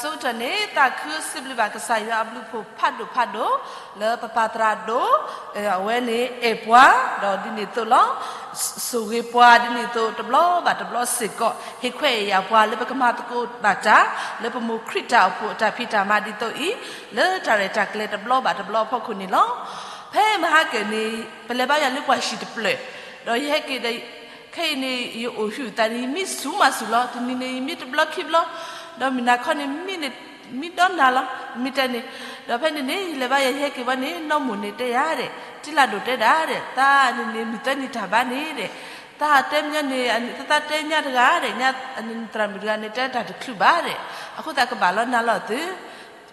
ဆၢကတီၢ်န့ၣ် သးခုစံးဘျုးဘၣ်ကစၢ်ယွၤအဘျုးအဖှိၣ်ဖးဒိၣ်ဖးဒိၣ် လၢပပၢ်သရၣ်ဒိၣ် အဝဲန့ၣ်အဲၣ်ပှၤ ဒီးဒ်န့ၣ်အသိးလီၤ. ဆိၣ်ဂ့ၤပှၤဒ်န့ၣ်အသိး တဘျီဘၣ်တဘျီစ့ၢ်ကီး ဟ့ၣ်ခွဲးယာ်ပှၤလၢပကမၤသကိးဘၣ်တၢ် လၢပမိၢ်ခရံာ်တၢ်အိၣ်ဖှိၣ်အတၢ်ဖံးတၢ်မၤဒ်သိးအံၤ လၢတၢ်ရဲၣ်တၢ်ကျဲၤတဘျီဘၣ်တဘျီအဖီခိၣ်န့ၣ်လီၤ. ဖဲမဟါကၢၣ်န့ၣ် ပလဲၤဘါယွၤလၢပှၤဟံၣ်တဖျၢၣ် ဒီးယဟဲက့ၤဒီး ခဲအံၤန့ၣ် ယအိၣ်ဟုၣ်သးန့ၣ် ယမံဆူၣ်မးဆူၣ်လီၤ. တနံၤန့ၣ် ယမံတဘျီခံဘျီ ဒီးမုၢ်နၤခီန့ၣ် မံန့ၣ် မံဒီနၤလီၤ မံတဲန့ၣ်. ဒီးဖဲန့ၣ်န့ၣ် ယလဲၤဘါယွၤ ယဟဲက့ၤဝဲန့ၣ် နီၢ်မိၢ်န့ၣ်တဲယၤဒဲး တံလၢ်ဒိၣ်တဲဒၣ်ဒဲး သးန့ၣ်န့ၣ် မုၢ်သၢနံၤတၢ်ဘါန့ၣ်ဒဲး သးတဲမညီန့ၣ် သးတဲညါတဂၤဒဲး ညါ သရၣ်မုၣ်တဂၤန့ၣ် တဲတၢ်တချုးဘၣ်ဒဲး အဃိသတးကဘၣ်လီၤနၤလီၤသု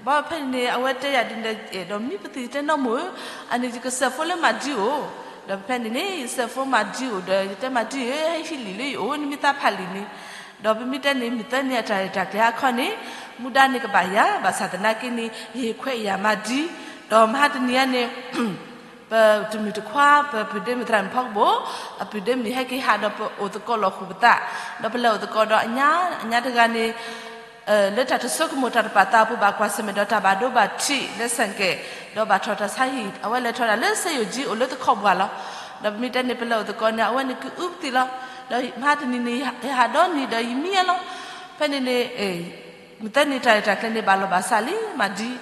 ဘၣ်ဖဲန့ၣ်န့ၣ် အဝဲတဲယၤဒ်န့ၣ်ဒီး ယအဲၣ်ဒိးမံပသံၣ် ယတဲနီၢ်မိၢ်ဧၢ, အန့ၣ်ယကစဲးဖိလၢမၤဒံအိၣ်, ဒီးဖဲန့ၣ်န့ၣ် ယစဲးဖိမၤဒံအိၣ်ဒီး ယတဲမၤဒံဧၢ ဟဲဟံးလံာ်လၢယအိၣ် နမ့ၢ်သးဖးလံာ်န့ၣ်, ဒီးပမ့ၢ်တဲန့ၣ် မုၢ်သၢနံၤအတၢ်ရဲၣ်တၢ်ကျဲၤအခီန့ၣ် မူဒါန့ၣ်ကဘၣ်ယၤ ဘၣ်ဆၣ်သနာ်က့န့ၣ် ယဟ့ၣ်ခွဲးယာ်မၤဒံ, ဒီးမဟါတနံၤအံၤန့ၣ် ပတမုၢ်တခွါ ပပုၢ်ဒ့မုၣ်သရၣ်မုၣ်ဖီကဘိၣ် အပုၢ်ဒ့မုၣ်ဟဲက့ၤဟးဒီးပအိၣ်သကိးလီၢ်ဃုာ်ပသး, ဒီးပလဲၤအိၣ်သကိးဒီးအညါ အညါတဂၤန့ၣ် လၢတၢ်တဆိကမိၣ်တၢ်တပာ်သးအပူၤ ဘၣ်ကွၢ်ဆၢၣ်မဲာ်ဒီးတၢ်ဘၣ်ဒိဘၣ်ထံးလၢဆၣ်ကဲၣ်, ဒီးဘၣ်ထီၣ်တၢ်ဆါဟံၣ် အဝဲလဲၤထီၣ်ဒၣ်လၢစ့ယိၣ်ကၠံအိၣ်လၢတခီပှၤလီၤ. ဒီးပမ့ၢ်တဲန့ၣ် ပလဲၤအိၣ်သကိးန့ၣ် အဝဲန့ၣ်ကအုပသံၣ်လီၤ. ဒီးမဟါတနံၤန့ၣ် ယဟးဒီနံၤဒီးယမံလီၤ. ဖဲန့ၣ်န့ၣ် မုၢ်သၢနံၤတၢ်ရဲၣ်တၢ်ကျဲၤန့ၣ် ဘၣ်လီၤဘၣ်စးလံ မၤဒံ, ဒီး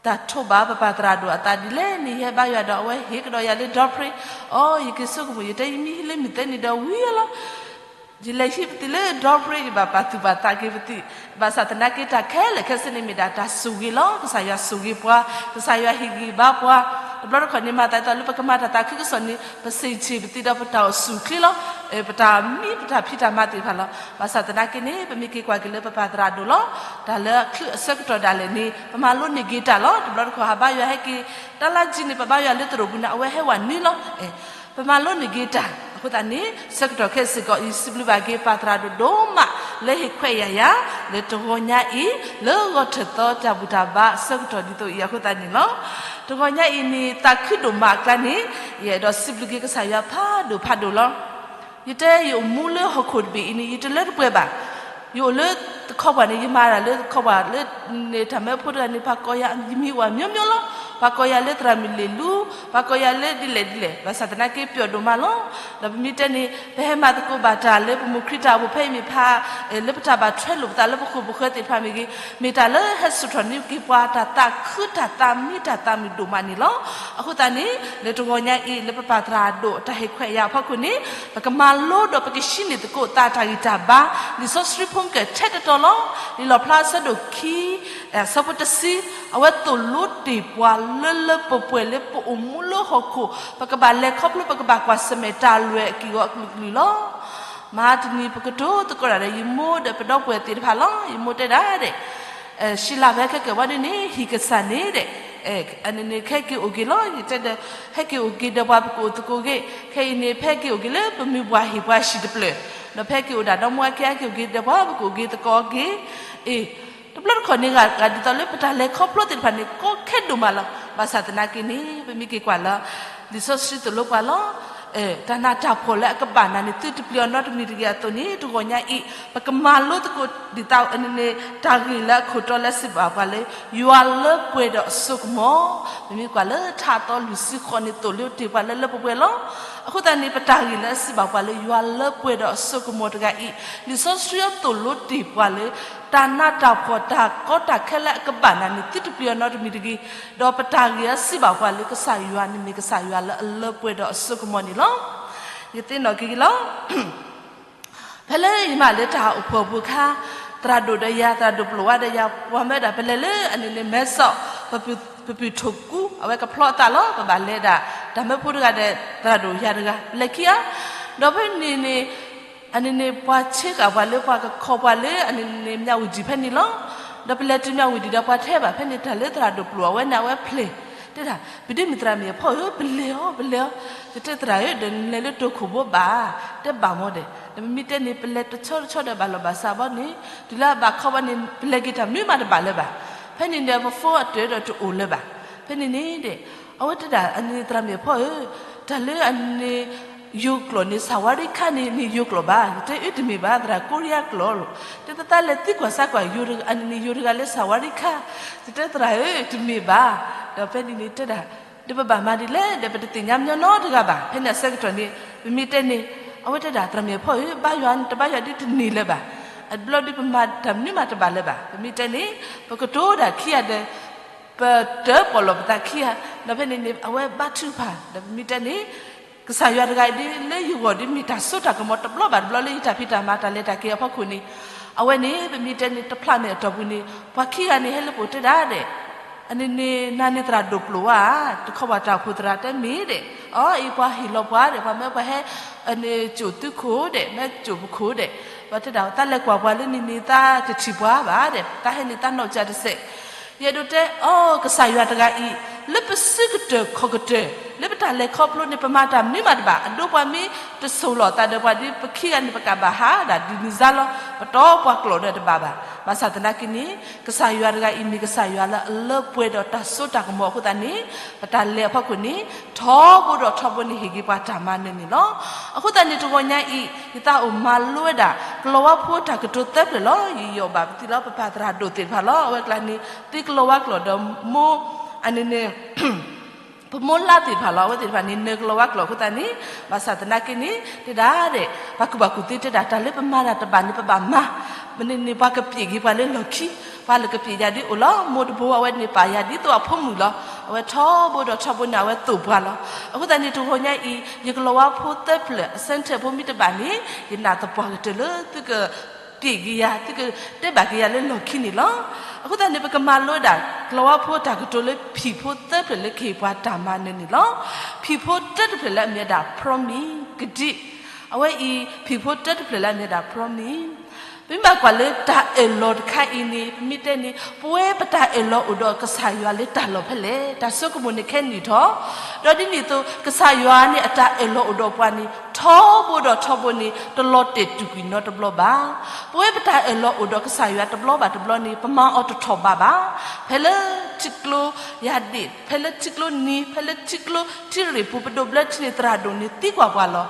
တၢ်ထိးဘၣ်ပပၢ်သရၣ်ဒိၣ်အသးဒ်လဲၣ်န့ၣ် ယဟဲဘါယွၤဒီးအဝဲဟ့ၣ်ကဒီးယၤလၢဒီပြ့, အိ ယက့ၤဆိကမိၣ် ယတဲယမံဟံးလၢမုၢ်သၢနံၤဒီးဝံၤလီၤ. ယလဲၤဟံးပသံၣ်လၢဒီပြ့ ယဘၣ်ပာ်သူၣ်ပာ်သးက့ၤပသံၣ်, ဘၣ်ဆၣ်သနာ်က့တၢ်ခဲလၢာ်ခဲဆ့န့ၣ်မ့ၢ်ဒၣ်တၢ်ဆိၣ်ဂ့ၤလီၤ. ကစၢ်ယွၤဆိၣ်ဂ့ၤပှၤ, ကစၢ်ယွၤဟ့ၣ်ဂံၢ်ဘါပှၤ, တဘျီတခီၣ်န့ၣ် မၤသးဒ်သိးလၢပကမၤတၢ်သးခုကစီၣ်န့ၣ် ပစံၣ်ဆ့ၣ်ပသံၣ်ဒီးပတၢ်အိၣ်ဆူၣ်အိၣ်ချ့လီၤ. ပတၢ်မံပတၢ်ဖံးတၢ်မၤသ့ၣ်တဖၣ်လီၤ. ဘၣ်ဆၣ်သနာ်က့န့ၣ် ပမ့ၢ်က့ၤကွၢ်က့ၤလၢပပၢ်သရၣ်ဒိၣ်လီၤ. တၢ်လၢအချုးအဆၢကတီၢ်ဒၣ်လဲာ်န့ၣ် ပမၤလိန့ၢ်က့ၤတၢ်လီၤ. တဘျီတခီၣ်ဟးဘါယွၤဟဲက့ၤ တၢ်လၢကၠံန့ၣ် ပဘါယွၤလၢသရိာ်ပူၤန့ၣ် အဝဲဟဲဝဲနွံလီၤ. ပမၤလိန့ၢ်က့ၤတၢ် အဃိသတးန့ၣ် ဆၢကတီၢ်ခဲအံၤစ့ၢ်ကီး ယစံးဘျုးဘၣ်က့ၤပၢ်သရၣ်ဒိၣ်ဒိၣ်မး လၢဟ့ၣ်ခွဲးယာ်ယၤ လၢတဂီၤညါအံၤ လၢဂီၤထၢၣ်သီတၢ်ဘူၣ်တၢ်ဘါအဆၢကတီၢ်ဒ်သိးအံၤအဃိသတးန့ၣ်လီၤ. တဂီၤညါအံၤန့ၣ် သးခုဒိၣ်မးအကျါန့ၣ် ယအဲၣ်ဒိးစံးဘျုးက့ၤကစၢ်ယွၤဖးဒိၣ်ဖးဒိၣ်လီၤ. ယတဲယအိၣ်မူလၢဟီၣ်ခိၣ်တဘ့ၣ်အံၤန့ၣ် ယတလၢတပှဲၤဘၣ်. ယအိၣ်လၢတခီပှၤန့ၣ် ယမၤတၢ်လၢတခီပှၤလၢ န့ၣ်တၢ်မၢဖိတဂၤန့ၣ် ပှၤကိးယၤ ယမံၤဝဲမျိုးမျိုးလီၤ. ပှၤကိးယၤလၢသရၣ်မုၣ်လ့ၣ်လူ, ပှၤကိးယၤလၢဒ်လဲၣ်ဒ်လဲၣ်, ဘၣ်ဆၣ်သနာ်က့ပျီၣ်ဒိၣ်မးလီၤ. ဒီးပမ့ၢ်တဲန့ၣ် ပဟဲမၤသကိးဘၣ်တၢ်လၢပမိၢ်ခရံာ်တၢ်အိၣ်ဖှိၣ်ဖဲအံၤမ့ၢ်ဖး လၢပတၢ်ဘၣ်ထွဲလိာ်ပသးလၢပဃိၣ်ပဃၢၤသ့ၣ်တဖၣ်မ့ၢ်ဂ့ၤ, မ့ၢ်တၢ်လၢဟဲဆူၣ်ထီၣ်န့ၢ်က့ၤပှၤတၢ်သးခုတၢ်သးမံတၢ်သးမုာ်ဒိၣ်မးန့ၣ်လီၤ. အဃိသတးန့ၣ် လၢတဂီၤညါအံၤ လၢပပၢ်သရၣ်ဒိၣ်တၢ်ဟ့ၣ်ခွဲးယာ်အဖီခိၣ်န့ၣ် ပကမၤလိဒီးပကဟံးန့ၢ်သကိးသးတၢ်ဂံၢ်တၢ်ဘါ, လံာ်စီဆှံဖိကတၢၢ်ထဲတတီၤလီၤ. လံာ်လီၣ်ဖျါအဆၢဒိၣ်ခံ အဆၢဖိတဆံ, အဝဲသိၣ်လိတ့ၢ်ပှၤလၢလၢပှဲၤပှဲၤလၢပအိၣ်မူလၢဟီၣ်ခိၣ် ပကဘၣ်လဲၤခီဖျိ ပကဘၣ်ကွၢ်ဆၢၣ်မဲာ်တၢ်လွဲၢ်အက့ၢ်အဂီၤအကလုာ်ကလုာ်လီၤ. မဟါတနံၤပကတိၤသကိးတၢ်ဒီးယမိၢ်ဒီးပဒီပုၢ်ဝဲၢ်သ့ၣ်တဖၣ်လီၤ. ယမိၢ်တဲဒၣ်ဒဲး ရှံလၢ်ဖဲခဲကၢၣ်ဝဲဒၣ်န့ၣ် ဟံၣ်ကစၢ်န့ၣ်ဒဲး အန့ၣ်န့ၣ် ခဲက့ၤအိၣ်က့ၤလီၤ. ယတဲဒီး ဟဲက့ၤအိၣ်က့ၤဒီးပှၤပကအိၣ်သကိးက့ၤ, ခဲအံၤန့ၣ် ဖဲက့ၤအိၣ်က့ၤလၢပမ့ၢ်ပှၤဟံၣ်ပှၤဆံးတဖျၢၣ်, ဒီးဖဲက့ၤအိၣ်ဒၣ်ဒီမါဝၤခံဂၤ ဟဲက့ၤအိၣ်က့ၤဒီးပှၤပကအိၣ်က့ၤသကိးက့ၤ, အ့ တဘျီတခီၣ်န့ၣ် ဂၤဒ်သိးလၢပတၢ်လဲၤခီဖျိသ့ၣ်တဖၣ်န့ၣ် ကီခဲဒိၣ်မးလီၤ. ဘၣ်ဆၣ်သနာ်က့န့ၣ် ပမ့ၢ်က့ၤကွၢ်လၢ လံာ်စီဆှံသိၣ်လိပှၤလီၤ. တၢ်နးတၢ်ဖှီၣ်လၢအကဘၣ်နၤန့ၣ် သုတပျံၤအီၤနီတမံၤတဂ့ၤအသိးန့ၣ် တဂီၤညါအံၤ ပကမၤလိသကိးဒ်သိးန့ၣ် တၢ်ဂ့ၢ်လၢအခိၣ်တီလၢအစံးဘၣ်ပှၤလၢ ယွၤလၢပှဲၤဒီးအစိကမီၤ, ပမ့ၢ်ကွၢ်လၢထါအသီလွံၢ်ဆံဃိးန့ၣ် သိၣ်လိတ့ၢ်ပှၤလၢလၢပှဲၤပှဲၤလီၤ. အဃိသတးန့ၣ် ပတၢ်ဂ့ၢ်လၢအစံးဘၣ်ပှၤလၢ ယွၤလၢပှဲၤဒီးအစိကမီၤတဂၤအံၤ လံာ်စီဆှံအသိၣ်လိတ့ၢ်ပှၤလၢ တၢ်နးတၢ်ဖှီၣ်တၢ်ကီတၢ်ခဲလၢအကဘၣ်နၤန့ၣ် သုတပျံၤအီၤနီတမံၤတဂ့ၤ, ဒီးပတၢ်ဂ့ၢ်အစံးဘၣ်ပှၤလၢ ကစၢ်ယွၤန့ၣ်မ့ၢ်ကစၢ်ယွၤလၢအလၢပှဲၤဒီးအစိကမီၤန့ၣ်လီၤ. ယသ့ၣ်နီၣ်က့ၤလီၤ. ဖဲလၢယမၤလၢတၢ်အိၣ်ဖှိၣ်အပူၤအခါ, သရၣ်ဒိၣ်ဒီးယၤ သရၣ်ဒိၣ်ပျိၢ်ဝါဒီးယၤ ပှၤမၢဒၣ် ပလဲၤလၢအန့ၣ်န့ၣ် မဲဆီး ပပုၢ်ထိၣ်ကူ အဝဲကဖျီအသးလီၤ. ပဘၣ်လဲၤဒၣ် တၢ်မၢဖိတဂၤဒီး သရၣ်ဒိၣ်ယၤတဂၤ ပလဲၤခံဂၤ, ဒီးဖဲန့ၣ်န့ၣ် အန့ၣ်န့ၣ် ပှၤဆ့ကၤပှၤလၢ ပှၤကခီပှၤလၢ အန့ၣ်န့ၣ် မၠးဝတံၣ်ဖဲန့ၣ်လီၤ. ဒီးပလဲၤတုၤမၠးဝတံၣ်ဒီး ပှၤတဲဘၣ်ဖဲန့ၣ် တၢ်လၢသရၣ်ဒိၣ်ပျိၢ်အဝဲန့ၣ် အဝဲဖျဲး တဲဒၣ် ပဒ့မုၣ်သရၣ်မုၣ်အဖီဧၢ, ပလဲၤအီၤ ပလဲၤအီၤ. ယတဲသရၣ်ဧၢ, ဒီးနလဲၤလၢတိခိၣ်ဘိဘၣ်, တဲဘၣ်မ့ၢ်ဒီး နမ့မ့ၢ်တဲန့ၣ် ပလဲၤတဆီတဆီဒီးဘၣ်လီၤဘၣ်စးဘီန့ၣ် တုၤလၢအဘၣ်ခီဘီန့ၣ် ပလဲၤက့ၤတၢ်မနုၤမးတဘၣ်လၢၤဘၣ်. ဖဲန့ၣ်ဒီး ပဖိအတၢၢ်ဒီးတအိၣ်လၢၤဘၣ်. ဖဲန့ၣ်န့ၣ်ဒီး အဝဲတဲဒၣ် အန့ၣ်သရၣ်မုၣ်အဖီဧၢ, တၢ်လၢအန့ၣ် ယိၤကျိာ်န့ၣ် စၤဝါရံခါန့ၣ် န့ၣ်ယိၤကျိာ်ဘၣ်, ယတဲအၢတမ့ၢ်ဘၣ် သရၣ် ကိရံယါကျိာ်လီၤ. တဲသးသးလဲၤသံကွၢ်စၢ်ကွၢ် ယိၤတဂၤ အန့ၣ်န့ၣ်ယိၤတဂၤလၢစၤဝါရံခါ, ယတဲသရၣ်ဧၢ တမ့ၢ်ဘၣ်. ဒီးဖဲန့ၣ်န့ၣ်တဲဒၣ် ဒီးပဘၣ်မၤဒ်လဲၣ်ဒီး ပတသ့ၣ်ညါညီညီတဂၤဘၣ်. ဖဲန့ၣ်အဆၢကတီၢ်န့ၣ် ပမ့ၢ်တဲန့ၣ် အဝဲတဲဒၣ် သရၣ်မုၣ်အဖီဧၢ ဘါယွၤတဘါယွၤဒ်တန့ၢ်လၢၤဘၣ်. အဘျီဒ်ပမၤတၢ်မနုၤမးတဘၣ်လၢၤဘၣ်. ပမ့ၢ်တဲန့ၣ် ပကတိၤဒၣ်ခံဂၤဒီး ပတၢၣ်ပီၣ်လီၤပသးခံဂၤ, ဒီးဖဲန့ၣ်န့ၣ် အဝဲဘါထုကဖၣ် ဒီးပမ့ၢ်တဲန့ၣ် ကစၢ်ယွၤတဂၤအံၤဒ်လၢယဂီၢ်ဒ်မ့ၢ်တၢ်စိတၢ်ကမီၤတဘျီဘၣ်တဘျီလၢယတၢ်ဖံးတၢ်မၤတၢ်လဲၤတၢ်က့ၤအဖီခိၣ်န့ၣ်, အဝဲန့ၣ် ပမ့ၢ်တဲန့ၣ် တဖျးမဲာ်အတီၢ်ပူၤန့ၣ် ပှၤခံဂၤန့ၣ် ဟဲလၢပအိၣ်တဲဒၣ်ဒဲး အန့ၣ်န့ၣ် နၤန့ၣ်သရၣ်ဒိၣ်ပျိာ်ဝါဧါ, တခီပှၤတၢ်အိၣ်ဖှိၣ်သရၣ်တဲမ့ၢ်ဒဲး, အီ အံၤပှၤဟ့ၣ်လီၤပှၤဒဲး ပှၤမၢပှၤဟဲ အန့ၣ်ကၠိၣ်သုခိၣ်ဒဲး မ့ၢ်ကၠိၣ်ပခိၣ်ဒဲး, ပှၤတဲဒၣ်သးလဲၤကွၢ်ပှၤလၢန့ၣ်န့ၣ် သးတထံၣ်ပှၤဘၣ်ဒဲး သးဟဲန့ၣ်သးနီၢ်ကစၢ်တစဲး ယအဲၣ်ဒိးတဲအီၤ ကစၢ်ယွၤတဂၤအံၤ လၢပစုကတၢၢ်ခီၣ်ကတၢၢ် လၢပတၢ်လဲၤခီဖျိန့ၣ် ပမၤတၢ်မနုၤမးတဘၣ်, အဒိပှၤမ့ၢ်တဆိၣ်လီၤသးဒီးပှၤဒ်ပခံဂၤန့ၣ် ပကဘၣ်ဟးဒၣ်ဒ်န့ၣ်စါလီၤ, ပတီၢ်ပှၤကျိာ်ဒီးတဘၣ်ဘၣ်. ဘၣ်ဆၣ်သနာ်က့န့ၣ် ကစၢ်ယွၤတဂၤအံၤမ့ၢ်ကစၢ်ယွၤလၢအလၢပှဲၤဒီးတၢ်စိတၢ်ကမီၤအဃိသတးန့ၣ် ပတၢ်လဲၤအဖီခိၣ်န့ၣ် ထီဘိဒီးထီဘိန့ၣ်ဟ့ၣ်က့ၤပှၤတၢ်မၤနၢၤန့ၣ်လီၤ. အဃိသတးန့ၣ် တဂီၤညါအံၤ ယသးအိၣ်မၤလိဝဲဒၣ် ကလီၤဝါဖိတၢ်ကတိၤသၢဖျၢၣ်လီၤ. ယယီၣ်ဘၣ်ပသံလီၤ ပပၢ်သရၣ်ဒိၣ်သ့ၣ်တဖၣ်လီၤ. အဝဲကျါန့ၣ် သုကလီၤဝါကျိာ်ဒီးမိၢ် အန့ၣ်န့ၣ် ပမိၢ်လါသ့ၣ်တဖၣ်လီၤ. အဝဲသ့ၣ်တဖၣ်န့ၣ် နၢၤကလီၤဝါကျိာ်အဃိသတးန့ၣ် ဘၣ်ဆၣ်သနာ်က့န့ၣ် တဲဒၣ်ဒဲး ပှၤကူၣ်ဘၣ်ကူၣ်သ့တဲဒၣ် တၢ်လၢပမၤတၢ်တဘၣ်န့ၣ် ပဘၣ်မၤ မ့ၢ်န့ၣ်န့ၣ် ပှၤကပျံၤက့ၤပှၤလၢလီၢ်ခံ, ပှၤလၢကပျံၤယၤဒ်အိၣ်လီၤ. မိၢ်တဘိအဝဲန့ၣ်ပာ်ယၤဒ်သိးအဖိမုၣ်လီၤ. အဝဲထီဘိဒီးထီဘိန့ၣ် အဝဲသိၣ်ပှၤလီၤ. အဃိသတးန့ၣ် တဂီၤညါအံၤ ယကလီၤဝါဖိသၢဖျၢၣ် အစဲထၢၣ်ဖိမ့ၢ်တဘၣ်န့ၣ် ယနာ်သပှၢ်ကတၢၢ်လၢသုက ပျံၤက့ၤယၤ သုကတဲဘၣ်က့ၤယၤလၢလီၢ်ခံန့ၣ်လီၤ. အဃိသတးန့ၣ် ပကမၤလိဝဲဒၣ် ကလီၤဝါဖိတၢ်ကတိၤလၢဖံးဖိသၢဖျၢၣ်လၢကဟ့ၣ်ပှၤတၢ်မၤနၢၤန့ၣ်လီၤ. ဖံးဖိတၢတဖျၢၣ်လၢအမ့ၢ်ဝဲဒၣ် promise ကဒံ, အဝဲအံၤ ဖံးဖိတၢတဖျၢၣ်လၢအမ့ၢ်ဝဲဒၣ် promise ပမ့ၢ်ဘၣ်ကွၢ်လၢတၢ်အၢၣ်လီၤတခါအံၤန့ၣ် ပမ့ၢ်တဲန့ၣ် ပဝဲပတၢ်အၢၣ်လီၤအိၣ်ဒီးကစၢ်ယွၤလၢတၢ်လီၢ်ဖဲလဲၣ် တၢ်ဆိကမိၣ်န့ၣ်ခဲနံၣ်ထီၣ်, ဒီးဒ်န့ၣ်အသိး ကစၢ်ယွၤန့ၣ်အတၢ်အၢၣ်လီၤအိၣ်ဒီးပှၤန့ၣ် ထီဘိဒီးထီဘိန့ၣ် တလီၤတဲာ်တူာ်ကွံာ်နီတဘျီဘၣ်. ပဝဲပတၢ်အၢၣ်လီၤအိၣ်ဒီးကစၢ်ယွၤတဘျီဘၣ်တဘျီန့ၣ် ပမၤအီၤတထီၣ်ဘးဘၣ်. ဖဲလၢထံကျိယၢ်ဒ့ၣ် ဖဲလၢထံကျိနံၤ ဖဲလၢထံကျိထံရ့ၣ်ပူၤ ပဒိးဘျၢထံန့ၣ် သရၣ်ဒိၣ်န့ၣ်သံကွၢ်ပှၤလီၤ.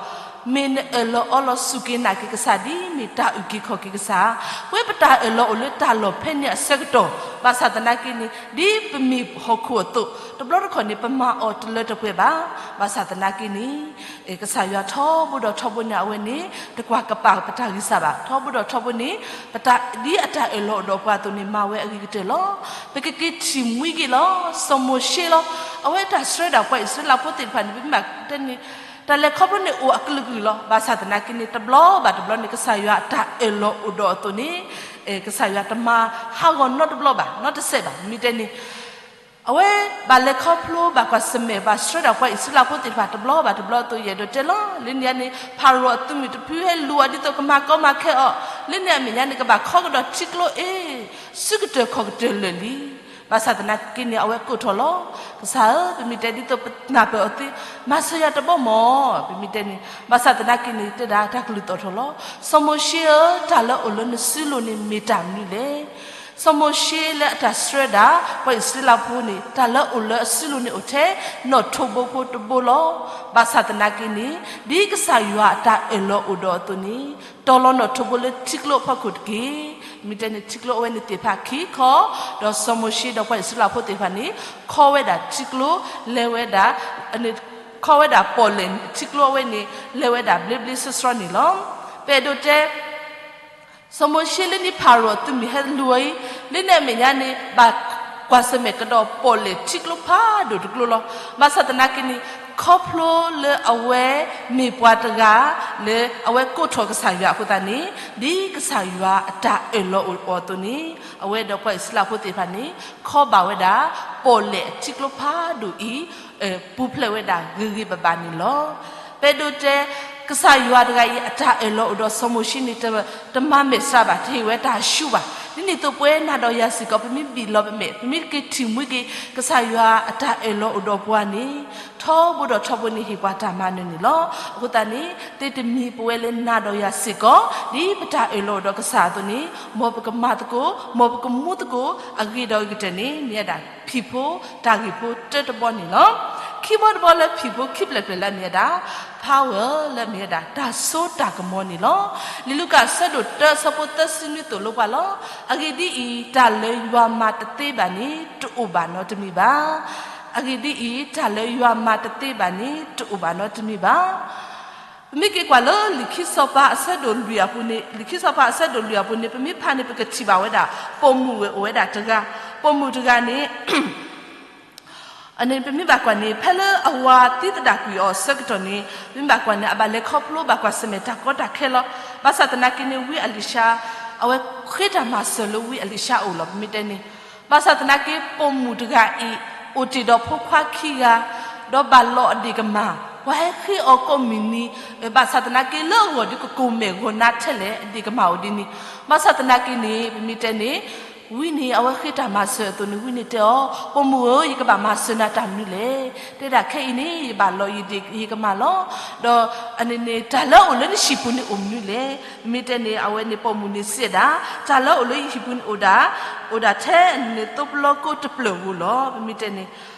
မ့ၢ်နအၢၣ်လီၤအီလီၤစူၢ်က့ၤနာ်က့ၤကစၢ်ဒ်မ့ၢ်တၢ်အုၣ်က့ၤခီၣ်က့ၤကစၢ်ဧါ. ပဝဲပတၢ်အၢၣ်လီၤအိၣ်လၢတၢ်လီၢ်ဖဲန့ၣ်အဆၢကတီၢ် ဘၣ်ဆၣ်သနာ်က့န့ၣ် ဒ်ပမ့ၢ်ဟီၣ်ခိၣ်အသိး တဘျီတခီၣ်န့ၣ် ပမၤအီၤတလၢတပှဲၤဘၣ်. ဘၣ်ဆၣ်သနာ်က့န့ၣ် ကစၢ်ယွၤထီဘိဒီးထီဘိန့ၣ် အဝဲန့ၣ် တကွၢ်ကပာ်ပတၢ်ဂံၢ်စၢ်ဘၣ်. ထီဘိဒီးထီဘိန့ၣ် ပတၢ်ဒ်အတၢ်အၢၣ်လီၤအိၣ်ဒီးပှၤအသိးန့ၣ် မၤဝဲအဂ့ၤကတၢၢ်လီၤ. ပကက့ၤထံၣ်မှံက့ၤလီၤ စီၤမိၤၡ့လီၤ. အဝဲတၢ်ဆှၢဒၣ်ပှၤအံၣ်စရ့လးဖိသ့ၣ်တဖၣ်န့ၣ် ပမ့ၢ်ဘၣ်တဲန့ၣ် တၢ်လဲၤခီဖျိန့ၣ်အိၣ်အကလုာ်ကလုာ်လီၤ. ဘၣ်ဆၣ်သနာ်က့န့ၣ် တဘျီဘၣ်တဘျီန့ၣ် ကစၢ်ယွၤအတၢ်အၢၣ်လီၤအိၣ်ဒီးအသိးန့ၣ် ကစၢ်ယွၤတမၤဟးဂီၤနီတဘျီဘၣ် နီတစဲးဘၣ်. မ့ၢ်တဲန့ၣ် အဝဲဘၣ်လဲၤခီဖျိဘၣ်ကွၢ်ဆၢၣ်မဲာ် ဘၣ်ဆှၢဒၣ်ပှၤအံၣ်စရ့လးဖိသ့ၣ်တဖၣ်တဘျီဘၣ်တဘျီအသိး ယအဲၣ်ဒိးတဲလီၤ. လၢန့ၣ်န့ၣ် ဖၤရိၤအသုးမုၢ်တဖုဟဲလူၤအီၤဒ်သိးကမၤကီမၤခဲအီၤ, လၢန့ၣ်အမဲာ်ညါန့ၣ် ကဘၣ်ခီကဒီးထံကျိအ့ၣ် စုကတၢၢ်ခီၣ်ကတၢၢ်လၢာ်လံ. ဘၣ်ဆၣ်သနာ်က့န့ၣ် အဝဲကိးထီၣ်လီၤ. ကစၢ်ဧၢ, ပမ့ၢ်တဲဒ်သိးပနၢ်ပၢၢ်အီၤသ့, မၤစၢၤယၤတဘီမၢ်. ပမ့ၢ်တဲန့ၣ် ဘၣ်ဆၣ်သနာ်က့န့ၣ် တဲဒၣ်တၢ်ကလုၢ်သီၣ်ထီၣ်လီၤ. စီၤမိၤၡ့ဧၢ, တၢ်လၢအိၣ်လၢနစုလိၤန့ၣ်မ့ၢ်တၢ်မနုၤလဲၣ်. စီၤမိၤၡ့လၢအတၢ်ဆှၢဒၣ် ပှၤအံၣ်စရ့လးဖိန့ၣ် တၢ်လၢအိၣ်လၢအစုလိၤန့ၣ်အိၣ်ထဲ နီၣ်ထိးဘိဖိတဘိလီၤ. ဘၣ်ဆၣ်သနာ်က့န့ၣ် ဒ်ကစၢ်ယွၤအတၢ်အၢၣ်လီၤအိၣ်ဒီးအသိးန့ၣ် တီၤလီၤနီၣ်ထိးဘိလၢထံကျိအဖီခိၣ်တက့ၢ်. မ့ၢ်တဲန့ၣ် ထံကျိအဝဲန့ၣ်သ့ၣ်ဖးခံခီ, ဒီးစီၤမိၤၡ့ဒီးပှၤအံၣ်စရ့လးဖိသ့ၣ်တဖၣ်န့ၣ် ခီဝဲဒၣ်ထံကျိ လဲၤဝဲဒၣ် ခီဝဲဒၣ်ပီၣ်လဲၣ်ထံကျိအဝဲန့ၣ် လဲၤဝဲဒၣ်ဘျ့ဘျ့ဆှီဆှီန့ၣ်လီၤ. ပအဲၣ်ဒိးတဲ စီၤမိၤၡ့လၢန့ၣ် ဖၤရိၤအသုးမုၢ်ဟဲလူၤအီၤအံၤ လၢန့ၣ်အမဲာ်ညါန့ၣ် ဘၣ်ကွၢ်ဆၢၣ်မဲာ်ကဒီးပီၣ်လဲၣ်ထံကျိဖးဒိၣ်တကျိလီၤ. ဘၣ်ဆၣ်သနာ်က့န့ၣ် ခီဖျိလၢအဝဲမ့ၢ်ပှၤတဂၤ လၢအဝဲကိးထီၣ်ကစၢ်ယွၤအဃိသတးန့ၣ် ဒ်ကစၢ်ယွၤအတၢ်အၢၣ်လီၤအိၣ်အသိးန့ၣ် အဝဲဒီးပှၤအံၣ်စရ့လးဖိသ့ၣ်တဖၣ်န့ၣ် ခီဘၣ်ဝဲဒၣ် ပီၣ်လဲၣ်အထံကျိဖးဒိၣ်အံၤ ပူၤဖျဲးဝဲဒၣ်ဂ့ၤဂ့ၤဘၣ်ဘၣ်န့ၣ်လီၤ. ပအဲၣ်ဒိးတဲ ကစၢ်ယွၤတဂၤအံၤ အတၢ်အၢၣ်လီၤအိၣ်ဒီးစီၤမိၤၡ့န့ၣ် တမၤမဲာ်ဆှးဘၣ်, တဟ့ၣ်ဝဲတၢ်ဆူၣ်ဘၣ်. ဒ်န့ၣ်အသိးပဝဲနၤဒီးယၤစ့ၢ်ကီး ပမ့ၢ်ဘံၣ်လီၤပမဲာ်, ပမ့ၢ်က့ၤထံၣ်မှံက့ၤ ကစၢ်ယွၤအတၢ်အၢၣ်လီၤအိၣ်ဒီးပှၤန့ၣ် ထီဘိဒီးထီဘိန့ၣ်ဟ့ၣ်ပှၤတၢ်မၤနၢၤန့ၣ်လီၤ. အဃိသတးန့ၣ် သုတမံၤပဝဲလၢနၤဒီးယၤစ့ၢ်ကီး ဒ်ပတၢ်အၢၣ်လီၤအိၣ်ဒီးကစၢ်အသိးန့ၣ် မ်ပကမၤသကိး မ်ပကမူသကိး အဂ့ၤဒီးအဂ့ၤကတၢၢ်န့ၣ် မ့ၢ်ဝဲဒၣ်ဖံးဖိတၢ်ဂ့ၢ်ဖိတၢတဘီန့ၣ်လီၤ. ခံဘီတဘီလၢဖံးဖိခံဖျၢၣ်ဖျၢၣ်လၢအမ့ၢ်ဝဲဒၣ် power လၢအမ့ၢ်ဝဲဒၣ် တၢ်စိတၢ်ကမီၤန့ၣ်လီၤ. လံာ်လူၤကၣ်အဆၢဒိၣ်တၢအဆၢဖိသၢဆံနွံသိၣ်လိပှၤလီၤ. အဂ့ၢ်ဒ်အံၤ, တၢ်လၢယွၤမၤတသ့ဘၣ်န့ၣ် တအိၣ်ဘၣ်နီတမံၤဘၣ်. အဂ့ၢ်ဒ်အံၤ, တၢ်လၢယွၤမၤတသ့ဘၣ်န့ၣ် တအိၣ်ဘၣ်နီတမံၤဘၣ်. ပမ့ၢ်က့ၤကွၢ်လၢလံာ်ခံစီၤပၤအဆၢဒိၣ်လွံၢ်အပူၤန့ၣ်, လံာ်ခံစီၤပၤအဆၢဒိၣ်လွံၢ်အပူၤန့ၣ် ပမ့ၢ်ဖးန့ၣ် ပကထံၣ်ဘၣ်ဝဲဒၣ် ပိာ်မုၣ်ဝဲအိၣ်ဝဲဒၣ်တဂၤ, ပိာ်မုၣ်တဂၤန့ၣ် အန့ၣ်ပမ့ၢ်ဘၣ်ကွၢ်န့ၣ် ဖဲလၢအဝၤသံသဒၣ်ကွံာ်အီၤအဆၢကတီၢ်န့ၣ် ပမ့ၢ်ဘၣ်ကွၢ်န့ၣ် အဘၣ်လဲၤခီဖျိဘၣ်ကွၢ်ဆၢၣ်မဲာ်တၢ်ကီတၢ်ခဲလီၤ. ဘၣ်ဆၣ်သနာ်က့န့ၣ် ဝံအလံၤၡါ အဝဲဃ့တၢ်မၤစၢၤလၢဝံအလံၤၡါအအိၣ်လီၤ ပမ့ၢ်တဲန့ၣ်. ဘၣ်ဆၣ်သနာ်က့ ပိာ်မုၣ်တဂၤအံၤ အိၣ်တ့ၢ်ဒီးဖိခွါခံဂၤ, ဒီးဘၣ်လီၤအဒ့ၣ်ကမၢ်, ပှၤဟဲဃ့အီၤကိးမုၢ်နံၤ, ဘၣ်ဆၣ်သနာ်က့လၢအဂီၢ်ဒီးကကိၢ်မဲာ်ဂီၢ်နါထဲလဲၣ် အဒ့ၣ်ကမၢ်အိၣ်ဒ်န့ၣ်. ဘၣ်ဆၣ်သနာ်က့န့ၣ် ပမ့ၢ်တဲန့ၣ် ဝံန့ၣ် အဝဲဃ့တၢ်မၤစၢၤအသိးန့ၣ် ဝံန့ၣ်တဲအီၤ, ပိာ်မုၣ်ဧၢ, ယကဘၣ်မၤစၢၤနၤတၢ်မနုၤလဲၣ်. တဲဒၣ်ခဲအံၤန့ၣ် ယဘၣ်လီၤယဒ့ၣ်ယကမၢ်လီၤ. ဒီးအန့ၣ်န့ၣ် တၢ်လၢအအိၣ်လၢနဟံၣ်ပူၤန့ၣ်အိၣ်မနုၤလဲၣ်. ပမ့ၢ်တဲန့ၣ် အဝဲန့ၣ်ပိာ်မုၣ်န့ၣ်စံးဒၣ်, တၢ်လၢအအိၣ်လၢယဟံၣ်ပူၤန့ၣ်အိၣ်ဒၣ်, အိၣ်ဒၣ်ထဲန့ၣ်သိပလီကိတဖျၢၣ်ဧိၤလီၤ ပမ့ၢ်တဲန့ၣ်.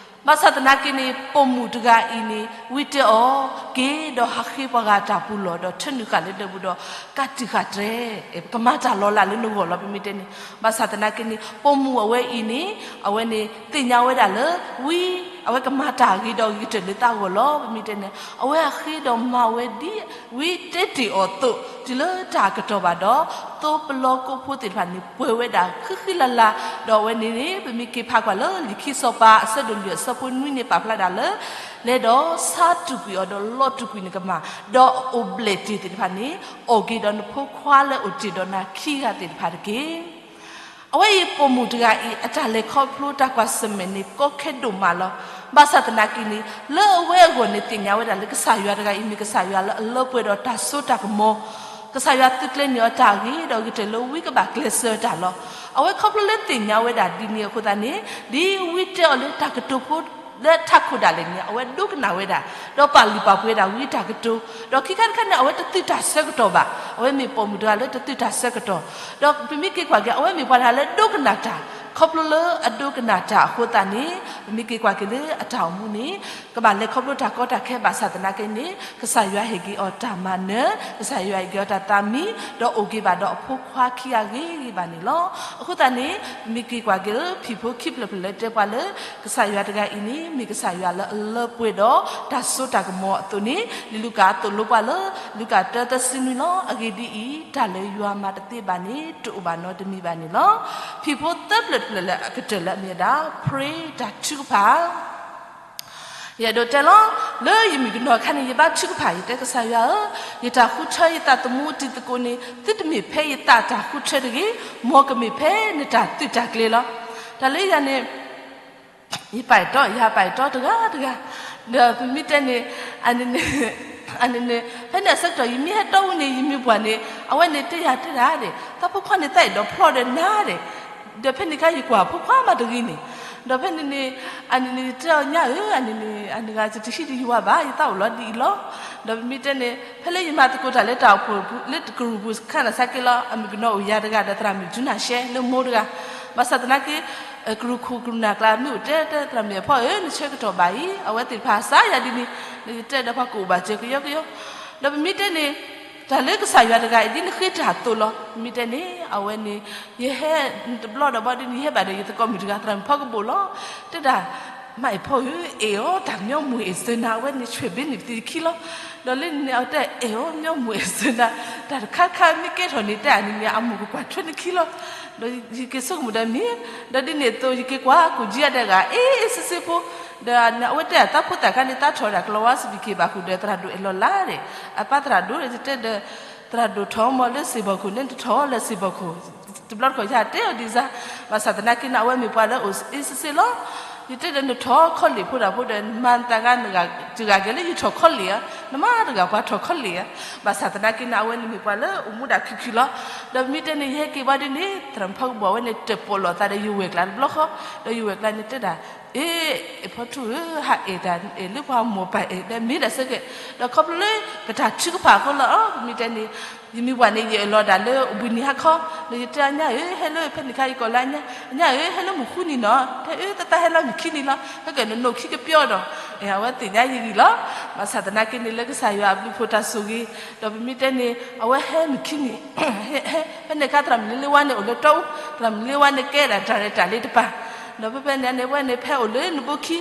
ဘၣ်ဆၣ်သနာ်က့န့ၣ် ပိာ်မုၣ်တဂၤအံၤန့ၣ် ဝံတဲအီၤ, က့ၤဒီးဟးဃ့ပှၤဂၤတၢ်ပူၤလီၤ, ဒီးထၢနုာ်ဃာ်လၢဒၢးပူၤဒီး ကးတံာ်ဃာ်တြဲၤ, ကမၤတၢ်လီၤလးလၢနဂီၢ်လီၤ ပမ့ၢ်တဲန့ၣ်. ဘၣ်ဆၣ်သနာ်က့န့ၣ် ပိာ်မုၣ်အဝဲအံၤန့ၣ် အဝဲန့ၣ်သ့ၣ်ညါဝဲဒၣ်လၢ ဝံ အဝဲကမၤတၢ်ဂ့ၤဒီးဂ့ၤကတၢၢ်လၢသးဂီၢ်လီၤ ပမ့ၢ်တဲန့ၣ်. အဝဲအဃ့ဒီးမၤဝဲဒ် ဝံတဲတ့ၢ်အီၤအသိး တုၤလၢတၢ်ကတီၢ်ဘၣ်ဒီး သိပလီကိဖိသ့ၣ်တဖၣ်န့ၣ် ပှဲၤဝဲဒၣ်ဃံဃံလၤလၤ, ဒီးအဝဲန့ၣ်န့ၣ် ပမ့ၢ်က့ၤဖးကွၢ်လၢလံာ်ခံစီၤပၤအဆၢဒိၣ်လွံၢ်အဆၢဖိနွံန့ၣ် ပာ်ဖျါဒၣ်လၢ လဲၤဒီးဆါတူာ်ကွံာ်အီၤဒီးလီၤတူာ်ကွံာ်န့ၣ်ကမၣ်, ဒီးအိၣ်ဘျဲၣ်တ့ၢ်သ့ၣ်တဖၣ်န့ၣ် အီၣ်က့ၤဒီးနဖိခွါလၢအိၣ်တ့ၢ်ဒီးနၤခံဂၤသ့ၣ်တဖၣ်တက့ၢ်. အဝဲအံၤပိာ်မုၣ်တဂၤအံၤ အတၢ်လဲၤခီဖျိတၢ်ကွၢ်ဆၢၣ်မဲာ်န့ၣ် ကီခဲဒိၣ်မးလီၤ. ဘၣ်ဆၣ်သနာ်က့န့ၣ် လၢအဝဲအဂီၢ်န့ၣ် သ့ၣ်ညါဝဲဒၣ်လၢကစၢ်ယွၤတဂၤအံၤမ့ၢ်ကစၢ်ယွၤလၢအလၢပှဲၤဒီးတၢ်စိတၢ်ကမီၤ, ကစၢ်ယွၤသုးကျဲၤန့ၢ်အီၤတၢ်ဂ့ၤဒီးဂ့ၤကတၢၢ်လၢဝံကဘၣ်ကျဲးစၢးတၢ်လီၤ. အဝဲခီဖျိလၢသ့ၣ်ညါဝဲဒၣ်ဒ်န့ၣ်အဃိသတးန့ၣ် ဒ်ဝံတဲအီၤလၢတၢ်ကတိၤဖိ လၢထးခိၣ်ဒၣ်လဲာ်န့ၣ် အဝဲဒိကနၣ်ဝဲဒၣ် ဒီးပာ်လုၢ်ပာ်ပှ့ၤဝဲဒၣ်ဝံတၢ်ကတိၤ, ဒီးခံခါတခါန့ၣ် အဝဲတသုးတၢ်ဆၢကတီၢ်ဘၣ်, အဝဲမ့ၢ်ပိာ်မုၣ်တဂၤလၢတသုးတၢ်ဆၢကတီၢ်, ဒီးပမ့ၢ်က့ၤကွၢ်က့ၤ အဝဲမ့ၢ်ပှၤတဂၤလၢဒိကနၣ်တၢ်, ခီဖျိလၢအဒိကနၣ်တၢ်အဃိသတးန့ၣ် ပမ့ၢ်က့ၤကွၢ်က့ၤလၢအတၢ်အိၣ်မူန့ၣ် ကဘၣ်လဲၤခီဖျိတၢ်ကီတၢ်ခဲဘၣ်ဆၣ်သနာ်က့န့ၣ် ကစၢ်ယွၤဟ့ၣ်က့ၤအီၤတၢ်မၤနၢၤ, ကစၢ်ယွၤဟ့ၣ်က့ၤအီၤတၢ်သးမံ, ဒီးအိၣ်က့ၤဘၣ်ဒီးအဖိခွါခံဂၤဂ့ၤဂ့ၤဘၣ်န့ၣ်လီၤ. အဃိသတးန့ၣ် ပမ့ၢ်က့ၤကွၢ်က့ၤလၢဖံးဖိခံဖျၢၣ်ဖျၢၣ်လၢတဲပှၤလၢ ကစၢ်ယွၤတဂၤအံၤန့ၣ် မ့ၢ်ကစၢ်ယွၤလၢအလၢပှဲၤဒီးတၢ်စိတၢ်ကမီၤအသိးန့ၣ် လံာ်လူၤကၣ်သိၣ်လိပှၤလၢ လူၤကၣ်တၢသၢဆံနွံလီၤ. အဂ့ၢ်ဒ်အံၤ, တၢ်လၢယွၤမၤတသ့ဘၣ်န့ၣ် တအိၣ်ဘၣ်နီတမံၤဘၣ်န့ၣ်လီၤ. ဖံးဖိသၢဖျၢၣ်တဖျၢၣ်လၢအကတၢၢ်လၢအမ့ၢ်ဝဲဒၣ် prayer တၢ်ထုကဖၣ် ယအဲၣ်ဒိးတဲလီၤ, လၢယမုၢ်ကနီၤအခါန့ၣ် ယဘါထုကဖၣ် ယတဲကစၢ်ယွၤဧၢ, ယတၢ်ဃုထၢ ယသးသမူတံၤသကိးန့ၣ် သုတမ့ၢ်ဖဲယသးတၢ်ဃုထၢတဂ့ၤ, မ်ကမ့ၢ်ဖဲနတၢ်သုးတၢ်ကျဲၤလီၤ. တၢ်လၢယၤန့ၣ် ယပာ်ယတီ, ယဟးပာ်ယတီတဂၤတဂၤ, ဒီးပမ့ၢ်တဲန့ၣ် အန့ၣ်န့ၣ် ဖဲန့ၣ်အဆၢကတီၢ် ယမ့ၢ်ဟဲတီအူန့ၣ် ယမ့ၢ်ပှၢ်န့ၣ် အဝဲန့ၣ်တဲယၤတဲဒၣ်ဒဲး, သးဖိခွါန့ၣ် သးအဲၣ်ဒိးဖျီဒီးနၤဒဲး, ဒီးဖဲန့ၣ်အခါ ယကွၢ်ဖိခွါမးတဂ့ၤန့ၣ်, ဒီးဖဲန့ၣ်န့ၣ် အန့ၣ်န့ၣ် ယတဲအီၤညါဧၢ, အန့ၣ်န့ၣ် အန့ၣ်ဂၤ ယတဟံးဒံးယဝၤဘၣ်, ယသးအိၣ်လီၤဒ်အံၤလီၤ. ဒီးပမ့ၢ်တဲန့ၣ် ဖဲလၢယမၤသကိးတၢ်လၢတၢ်အိၣ်ဖှိၣ်ပူၤ လၢတကရူၢ်ပူၤခါန့ၣ် ဆါက့လီၤ, အမုၢ်ကနီၤအိၣ်ယၤတဂၤဒီးသရၣ်မုၣ်ဒူနၢ်ရှဲလၢမိၢ်တဂၤ, ဘၣ်ဆၣ်သနာ်က့ ကရူၢ်ခိၣ်ကရူၢ်နၢ်ကျါ မ့ၢ်အိၣ်တဲတဲသရၣ်မုၣ်အဖီဧၢ, နဆၢကတီၢ်ဘၣ်အံၤ အဝဲသ့ၣ်တဖၣ်စးယၤဒ်န့ၣ်, ယတဲဒီးပှၤကအိၣ်ဘၣ်စၢၤကယီကယီ, ဒီးပမ့ၢ်တဲန့ၣ် တၢ်လၢကစၢ်ယွၤတဂၤအံၤ ဒ်နဃ့တၢ်အသိးလီၤ. မ့ၢ်တဲန့ၣ် အဝဲန့ၣ် ယဟဲတဘျီဒီးဘီဒ်န့ၣ် ယဟဲဘၣ်ဒီးယသကိးမုၣ်တဂၤ သရၣ်မုၣ်ဖီကဘိၣ်လီၤ. တဲဒၣ် မါအံၤဖီဧၢ, အဲၣ်အီၤတၢ်မညီမုာ်အဲၣ်စၢၤနၤ အဝဲန့ၣ်ဆွဲၣ်ဘ့န့ၣ်ပသံခံလီၤ. ဒီးလၢန့ၣ် အဝဲတဲအဲၣ်အီၤမညီမုာ်အဲၣ်စၢၤနၤ, တၢ်တခါခါမ့ၢ်ကဲထီၣ်န့ၣ် တဲအန့ၣ်န့ၣ် အမိၢ်ကကွၢ်ထွဲနခံလီၤ. ဒီးယက့ၤဆိကမိၣ်ဒီးမ့ၢ်, ဒီးဒ်န့ၣ်အသိး ယက့ၤကွၢ်ကူၣ်ကၠံအဒဲးဂၤ အ့ၣ်အ့ၣ်စ့စ့ဖိ, ဒီးအဝဲတဲအသးဖိသၣ်ခါန့ၣ် သးထီၣ်ဝဲဒၣ်ကလီၤဝါစပံးက့ၤဘၣ်ဃုာ်ဒီးသရၣ်ဒိၣ်အဲၣ်လီၤလၢ်ဒီး အပၢ်သရၣ်ဒိၣ်ဒီး ယတဲဒီး သရၣ်ဒိၣ်ထီၣ်မီၤလၢစ့ၢ်ဘီၣ်ခိၣ်န့ၣ် နတထီၣ်လၢစ့ၢ်ဘီၣ်ခိၣ်, တဘျီတခီၣ်ယတဲအီၤဒ်စါ, ဘၣ်ဆၣ်သနာ်က့န့ၣ် အဝဲမ့ၢ်ပှၤလၢအအိၣ်အ့ၣ်စ့စ့လီၤ. ယတဲဒီးနထီၣ်ခီလ့ၣ်ဖိတၢ်ဖိဒီး နမၤနသးဂၤနဂၤတဂၤကဲလၢယထီၣ်ခီလ့ၣ်ဧါ, နမၤတဂၤပှၤထီၣ်ခီလ့ၣ်ဧါ, ဘၣ်ဆၣ်သနာ်က့န့ၣ် အဝဲန့ၣ်မ့ၢ်ပှၤလၢအိၣ်မူဒၣ်ခုၣ်ခုၣ်လီၤ. ဒီးပမ့ၢ်တဲန့ၣ် ယဟဲက့ၤဘီဒ်န့ၣ် သရၣ်မုၣ်ဖီကဘိၣ်အဝဲန့ၣ် တၢၣ်ပီၣ်လိာ်သးဒီးယဝဲၢ်ကျါတဘျီဃီ, ဒီးယဝဲၢ်ကျါန့ၣ်တဲဒၣ် အ့ ဖီထူဧၢ, ဟးအဲၣ်တၢ်အဲၣ်လၢပှၤမိၢ်ပၢ်အဲၣ်ဒီးမ့ၢ်ဒၣ်စ့ၢ်ကီး, ဒီးခီဖျိလၢပတၢ်ထုကဖၣ်အဃိလီၤ. ပမ့ၢ်တဲန့ၣ် ယမ့ၢ်ဝၤန့ၣ် ယအၢၣ်လီၤဒၣ်လၢအဘှံးနံၤဟါခီ, ဒီးယတဲအညါဧၢ ဟဲလၢဖဲန့ၣ်ခါ ယကိးလၢအညါ, အညါဧၢ ဟဲလၢမုၢ်ဃုနံၤနီၤ, တဲအၢ သတးဟဲလၢမုၢ်ခံနံၤလီၤ, ဟဲက့ၤနနိၣ်ခံကပျီဒီး အဝဲသ့ၣ်ညါယဂံၢ်လီၤ. ဘၣ်ဆၣ်သနာ်က့န့ၣ် လၢကစၢ်ယွၤအဘျုးအဖှိၣ်တၢ်ဆိၣ်ဂ့ၤ, ဒီးပမ့ၢ်တဲန့ၣ် အဝဲဟဲမုၢ်ခံနံၤ ဖဲန့ၣ်အခါ သရၣ်မုၣ်လ့လ့ဝါန့ၣ် အိၣ်လၢတီအူ, သရၣ်မုၣ်လ့လ့ဝါန့ၣ် ကဲဒၣ် director လၢတပၤ, ဒီးဖဲဖဲန့ၣ်န့ၣ် ဝဲန့ၣ် ဖဲအိၣ်လၢနဘိခံ,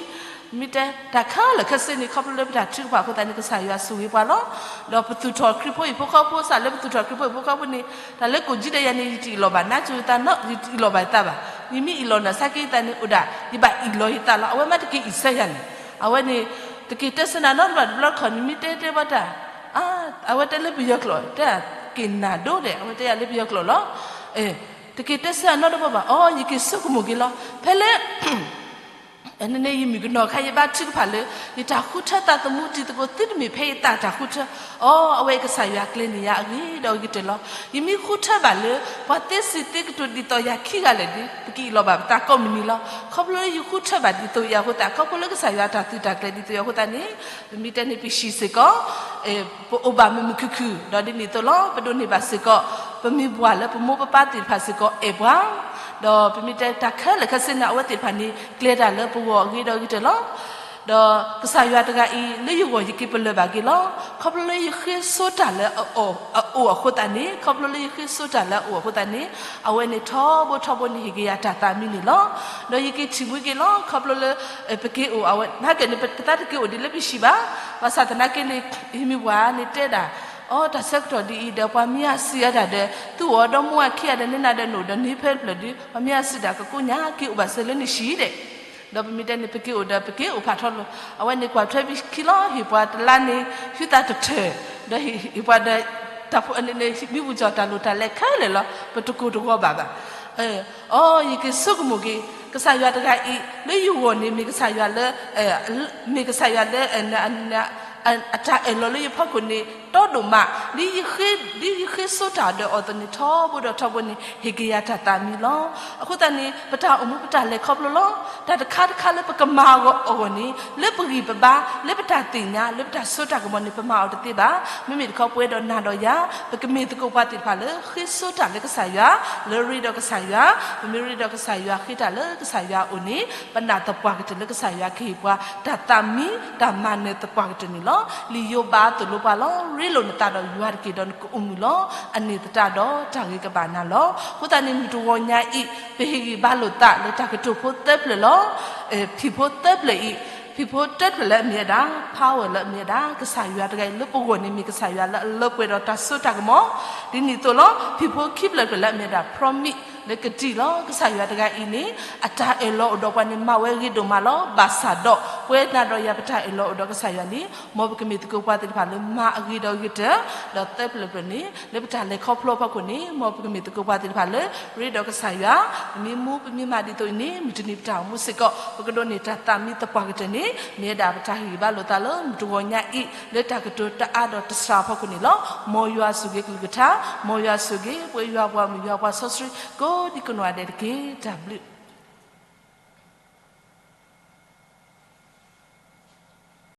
မ့ၢ်တဲ တၢ်ခဲလၢာ်ခဲဆ့န့ၣ် ခီဖျိလၢပတၢ်ထုကဖၣ်အဃိသတးန့ၣ် ကစၢ်ယွၤဆိၣ်ဂ့ၤပှၤလီၤ. ဒီးပသူၣ်ထီၣ်ခရံာ်ဖိဟံၣ်ဖိဃီဖိ, စးလၢပသူၣ်ထီၣ်ခရံာ်ဖိဟံၣ်ဖိဃီဖိန့ၣ် တၢ်လၢကိၣ်ကၠံဒီးယၤန့ၣ် ယတအ့ၣ်လိာ်ဘၣ်နၤကၠိယသးနီတဘျီ, ယတအ့ၣ်လိာ်ဘၣ်ယသးဘၣ်. ယမ့ၢ်အ့ၣ်လိာ်နၤဆါက့ယသးန့ၣ် အိၣ်ဒၣ် ယဘၣ်အ့ၣ်လိာ်ယသးလီၤ. အဝဲမ့ၢ်တက့ၤအ့ၣ်ဆၢယၤန့ၣ်, အဝဲန့ၣ် တက့ၤတဲဆၢနၤနီတဘျီတဘျီတခီၣ်န့ၣ် မ့ၢ်တဲတဲဘၣ်တၢ်, အဝဲတဲလၢပယီၤကျိာ်, တဲက့ၤနၤဒိၣ်ဒဲး, အဝဲတဲယၤလၢပယီၤကျိာ်လီၤ. တက့ၤတဲဆၢအနီတဘျီဘၣ်, အိ ယက့ၤဆိကမိၣ်က့ၤလီၤ. ဖဲလၢ န့ၣ် ယမုၣ်ကနီၤခါ ယဘါထုကဖၣ်လၢ ယတၢ်ဃုထၢသးသမူတံၤသကိးသုတမ့ၢ်ဖဲယသးတၢ်ဃုထၢ, အိ အဝဲကစၢ်ယွၤကျဲၤန့ၢ်ယၤအဂ့ၤဒီးအဂ့ၤကတၢၢ်လီၤ. ယမ့ၢ်ဃုထၢဘၣ်လၢ ပှၤသ့စံးသ့ကတိၤဒ်သိးယၤခံဂၤလၢာ်ဒီး ပကအ့ၣ်လိာ်ဘၣ်ပသးကိးမုၢ်နံၤလီၤ. ခီဖျိလၢယဃုထၢဘၣ်ဒ်သိးယၤအဃိသတး, ခီဖျိလၢကစၢ်ယွၤတၢ်သုးတၢ်ကျဲၤဒ်သိးယၤအဃိသတးန့ၣ်, ပမ့ၢ်တဲန့ၣ် ပဟံၣ်စ့ၢ်ကီး ပအိၣ်ဘၣ်မုာ်မုာ်ခုၣ်ခုၣ်, ဒီးဒ်န့ၣ်အသိးလီၤ ပဒိးန့ၢ်ဘၣ်စ့ၢ်ကီး ပမိၢ်ပပၢ်သ့ၣ်တဖၣ်စ့ၢ်ကီးအဲၣ်ပှၤ, ဒီးပမ့ၢ်တဲတၢ်ခဲလၢာ်ခဲဆ့န့ၣ် အဝဲသ့ၣ်တဖၣ်န့ၣ် ကျဲၤတၢ်လၢပဂီၢ်အဂ့ၤဒီးအဂ့ၤကတၢၢ်လီၤ. ဒီးကစၢ်ယွၤတဂၤအံၤ လၢယဂီၢ်ယက့ၤပလၢၢ်ဘၣ်က့ၤလီၤ. ခီဖျိလၢယဃ့ဆိတၢ်လၢအအိၣ်အဃိသတးန့ၣ်, ခီဖျိလၢယဃ့ဆိတၢ်လၢအအိၣ်အဃိသတးန့ၣ်, အဝဲန့ၣ်ထီဘိထီဘိန့ၣ် ဟ့ၣ်က့ၤယၤတၢ်သးမံန့ၣ်လီၤ. ဒီးယက့ၤထံၣ်မှံက့ၤလီၤ. ခီဖျိလၢ ပက့ၤအိၣ်အဝဲ နာ်က့န့ၣ် ပသးတက့ၤအိၣ်ဒ်လၢပဟံၣ်ဘၣ်. ဘၣ်ဆၣ်သနာ်က့န့ၣ် ယမ့ၢ်ဝၤန့ၣ်တဲဒၣ်, အိ တၢ်ဆၢကတီၢ်ဒ်အံၤဒီး ပှၤမ့ၢ်အစံးအါတၢ်ဒီး သုအိၣ်ဒီမါဝၤခံဂၤဒီး နဲနၤဒီးနအိၣ်ဒီးန့ၢ်ဖဲတဖျၢၣ်ဒီး ပှၤမ့ၢ်အစံးဒၣ်ကကိးညါ က့ၤအိၣ်ဘၣ်စၢၤလၢနဟံၣ်ဒဲး. ဒီးပမ့ၢ်တဲန့ၣ် ပက့ၤအိၣ်ဒီး ပက့ၤအိၣ်ဖးထီလီၤ. အဝဲန့ၣ်ကွၢ်ထွဲခံလီၤ. ဟ့ၣ်ပှၤတလါန့ၣ် ဟုသးတထၢၣ်, ဒီးဟ့ၣ်ပှၤဒီး တၢ်ဖိန့ၣ် မ့ၢ်ပူၤကၠီၣ်တၢ်လိၣ်တၢ်လဲခဲလၢာ်လီၤ. ပတကိၢ်တဂီၤဘၣ်ဘၣ်. အိ ယက့ၤဆိကမိၣ်က့ၤ ကစၢ်ယွၤတဂၤအံၤ လၢယဂီၢ်န့ၣ် မ့ၢ်ကစၢ်ယွၤလၢ မ့ၢ်ကစၢ်ယွၤလၢ အတၢ်အၢၣ်လီၤလၢယဖီခိၣ်န့ၣ် တီဒိၣ်မး, ဒ်ယဃ့ဆိတၢ်ဒီးအီၤအသိးန့ၣ် ထီဘိဒီးထီဘိန့ၣ် ဟ့ၣ်က့ၤယၤတၢ်သးမံလီၤ. အဃိသတးန့ၣ် ပတၢ်အိၣ်မူပတၢ်လဲၤခီဖျိလီၤ. တၢ်တခါတခါလၢပကမၤအဂီၢ်န့ၣ် လၢပဂံၢ်ပဘါ လၢပတၢ်သ့ၣ်ညါ လၢပတၢ်စိတၢ်ကမီၤန့ၣ် ပမၤအီၤတသ့ဘၣ်. မ့မ့ၢ်တခီပဝဲဒီးနၤဒီးယၤ ပကမ့ၢ်သကိးပှၤသ့ၣ်တဖၣ်လၢ ဃ့ဆိတၢ်လၢကစၢ်ယွၤ, လၢရ့ဒီးကစၢ်ယွၤ, ပမ့ၢ်ရ့ဒီးကစၢ်ယွၤ ဃ့တၢ်လၢကစၢ်ယွၤအအိၣ်န့ၣ် ပနာ်သပှၢ်ကတၢၢ်လၢကစၢ်ယွၤကဟ့ၣ်ပှၤ တၢ်သးမံ တၢ်မၤနၢၤသပှၢ်ကတၢၢ်န့ၣ်လီၤ. လံာ်ယိၤဘးသိၣ်လိပှၤလီၤ. ရ့လိာ်နသးဒီးယွၤတက့ၢ်ဒီးနကအိၣ်မုာ်လီၤ. အန့ၣ်သတးဒီးတၢ်ဂ့ၤကဘၣ်နၤလီၤ. အဃိသတးန့ၣ် မုၢ်တဂီၤညါအံၤ ပဟ့ၣ်ဂံၢ်ဘါလိာ်သးလၢတၢ်ကတိၤဖိသၢဖျၢၣ်လီၤ. ဖံၣ်ဖိသၢဖျၢၣ်အံၤ, ဖံၣ်ဖိတၢဖျၢၣ်လၢအမ့ၢ်ဝဲဒၣ် power လၢအမ့ၢ်ဝဲဒၣ် ကစၢ်ယွၤတဂၤအံၤလၢပဂီၢ်န့ၣ် မ့ၢ်ကစၢ်ယွၤလၢအလၢပှဲၤဒီးတၢ်စိတၢ်ကမီၤ, ဒ်န့ၣ်အသိးလီၤ. ဖံၣ်ဖိခံဖျၢၣ်ဖျၢၣ်လၢအမ့ၢ်ဝဲဒၣ် promise လၢကတံၢ်လီၤ. ကစၢ်ယွၤတဂၤအံၤန့ၣ် အတၢ်အၢၣ်လီၤအိၣ်ဒီးပှၤန့ၣ် မၤဝဲဂ့ၤဒိၣ်မးလီၤ. ဘၣ်ဆၣ်ဒီး ပဝဲနၤဒီးယၤပတၢ်အၢၣ်လီၤအိၣ်ဒီးကစၢ်ယွၤန့ၣ် မ်ပကမ့ၢ်သကိးပှၤသ့ၣ်တဖၣ်လၢမၤအဂ့ၤဒီးဂ့ၤကတၢၢ်, ဒီးသၢဖျၢၣ်ဖျၢၣ်န့ၣ် လၢပတၢ်လဲၤခီဖျိအဖီခိၣ်န့ၣ် မ်ပကမ့ၢ်သကိးပှၤသ့ၣ်တဖၣ်လၢ ရ့ဒီးကစၢ်ယွၤ, ပမ့ၢ်မူပမ့ၢ်မၤဒ်သိးအံၤန့ၣ် မုၢ်တနံၤပတၢ်အိၣ်မူစ့ၢ်ကီး ပကဒိးန့ၢ်တၢ်သးမံသပှၢ်ကတၢၢ်န့ၣ် မ့ၢ်ဝဲဒၣ်ပတၢ်ဟ့ၣ်ဂံၢ်ဘါလိာ်သးလၢမုၢ်တဂီၤညါအံၤ လၢတၢ်ကတိၤတအါဒီးတစှၤအဖီခိၣ်န့ၣ်လီၤ. မ်ယွၤဆိၣ်ဂ့ၤကလုၢ်ကထါ, မ်ယွၤဆိၣ်ဂ့ၤ ပဝဲယွၤပှၤမုၣ်ယွၤပှၤစီဆှံ ကိးဒံကိးနီၢ်ဂၤဒဲးတက့ၢ်. တၢ်ဘျုး